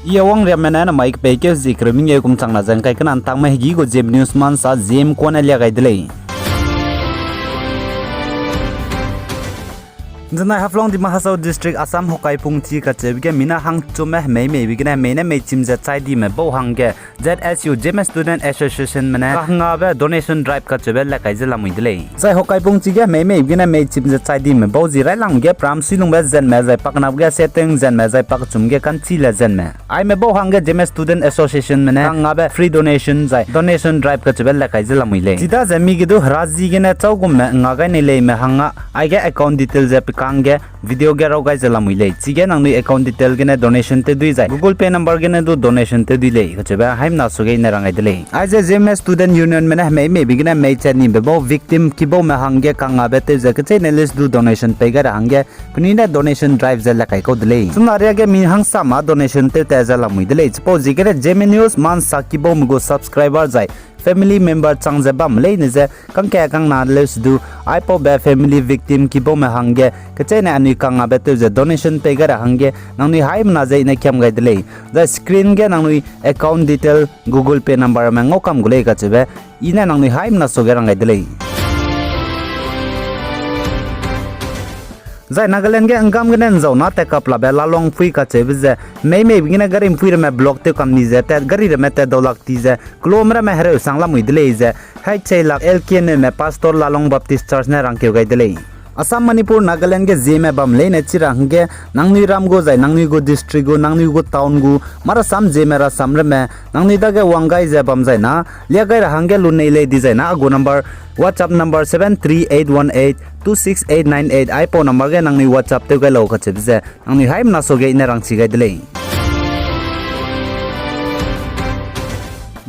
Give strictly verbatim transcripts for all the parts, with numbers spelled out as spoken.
I Awang Riamme ne namai kepeikeu zie kereu mengeu kum changna ze ngkai kena ntakme hegi gu Zeme News mansa Zeme kuane lia gai de lei. Nzenai Haflong Dima Hasao District Assam Hokaipungchi kacheube ge mina hangchumme hemei meibe gene hemei ne meichim ze chai dime bau hangge Z S U, Zeme Student Associationme ne kahengabe donation drive kacheube le kai ze lamui de lei. Zai Hokaipungchi ge hemei meibe gene meichim ze chai dime bau zi railangbe ge pram suilungbe zenme zai pakenabe ge setting zenme zai pakechum ge kanchi le zenme. Aime bau hangge Zeme Student Associationme ne kahengabe free donation zai donation drive kacheube le kai ze lamui lei. Chidaze mi ge du hera zi gene châugumme nga gai nei leime hangge aige account detail ze pekangge video ge raw gai ze lamui lei. Chige nangnui account detail gene donation tew dui zai Google Pay number gene du donation tew dui lei kacheube haimena suage i ne rang gai de lei. Aize Zeme Student Unionme ne hemei meibe gene mei chat nibe bau victim kibaume hangge kahengabe tew ze kecheîne list du donation pei gai ra hangge penui ne donation drive ze le kai kau de lei. Chuna riage mi hangsama donation tew ta ze lamui de lei. Chipau ziegene Zeme News mansa kibaume gu subscriber zai family member chang ze bam leine ze kangka kangna leu se du aipaube family victim kibaume hangge kecheîne anui kahengabe tew ze donation pei gai ra hangge nangnui haimena ze i ne kiam gai de lei. Zai screen ge nangnui account detail, Google Pay numberme ngau kam gu lei kacheube i ne nangnui haimena suage rang gai de lei. Zai Nagaland ge nggam gene nzau na tat kaplabe Lalong pui kacheube ze hemei meibe gene gari mpui ramme block tew kam ni ze tat gari ramme tat dau lak ti ze kelome ramme hereu sang lamui de lei ze Haicheilak L K Neume Pastor Lalong Baptist Church ne rangkeu gai de lei. Assam, Manipur, Nagaland ge Zeme bam leine chi ra hangge nangnui ram gu zai nangnui gu district gu nangnui gu town gu marasam Zeme rasam ramme nangnui dage wang gai ze bam zai na lia gai ra hangge lunei lei dizai na a gu number, WhatsApp number seven three eight one eight two six eight nine eight aipau number ge nangnui WhatsApp tew gai lau kacheube ze nangnui haimena suage i ne rangchi gai de lei.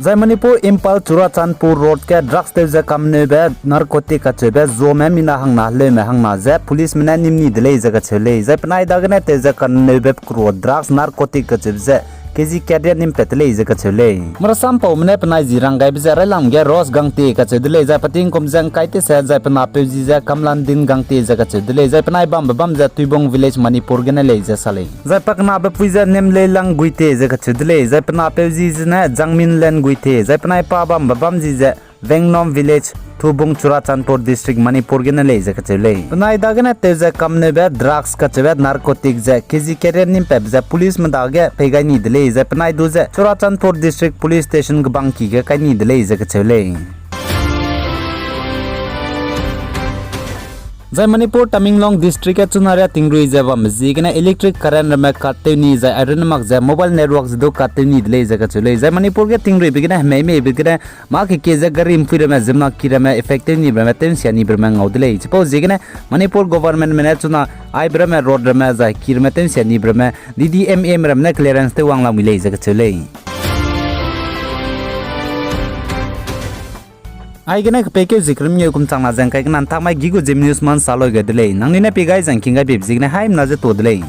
Zai Manipur Imphal Churachandpur road ge drugs tew ze kamneube narcotic kacheube zome mina hangna heleume hangna ze policeme ne nim ni de lei ze kacheu lei. Zai penai dagene tew ze kamneube kru drugs narcotic kacheube ze K G kerian nim pat de lei ze kacheu lei. Marasam paume ne penai zi rang gaibe ze railang ge Rose Gangte kacheu de lei, zai petingkum ze ngkai tese, zai pe napeu zi ze Kamlandin Gangte ze kacheu de lei, zai penai bambe bam ze Tuibong Village Manipur gene lei ze sa lei. Zai pakenabe pui ze Nemleilang Guite ze kacheu de lei, zai pe napeu zi zene Jangminlen Guite, zai penai pa bambe bam zi ze Vengnom Village, Thubung, Churachandpur District, Manipur gene lei ze kacheu lei. Penai dagene tew ze kamneube drugs kacheube narcotic ze K G kerian nim patbe ze policeme dage pei gai ni de lei, zai penai du ze Churachandpur District Police Station kebangki ge kai ni de lei ze kacheu lei. Zai Manipur Tamenglong District ge chuna ria tingrui ze bambe ziegene electric current ramme cut tew ni zai iron mak ze mobile network ze du cut tew ni de lei ze kacheu lei. Zai Manipur ge tingruibe gene hemei meibe gene mâ kekie ze gari mpui ramme ziemmena ki ramme effect tew nibe ramme tew nsia nibe ramme ngau de lei. Chipau ziegene Manipur governmentme ne chuna aibe ramme road ramme zai ki ramme tew nsia nibe ramme D D M A me ramme ne clearance tew wang lamui lei ze kacheu lei. Aigene kepeikeu zie kereu mengeu kum changna ze ngkai kena ntakmai gi gu Zeme News mansa loi gai de lei. Nangnui ne pie gai zai ngking gai beibe ziegene haimena ze tuâ de lei.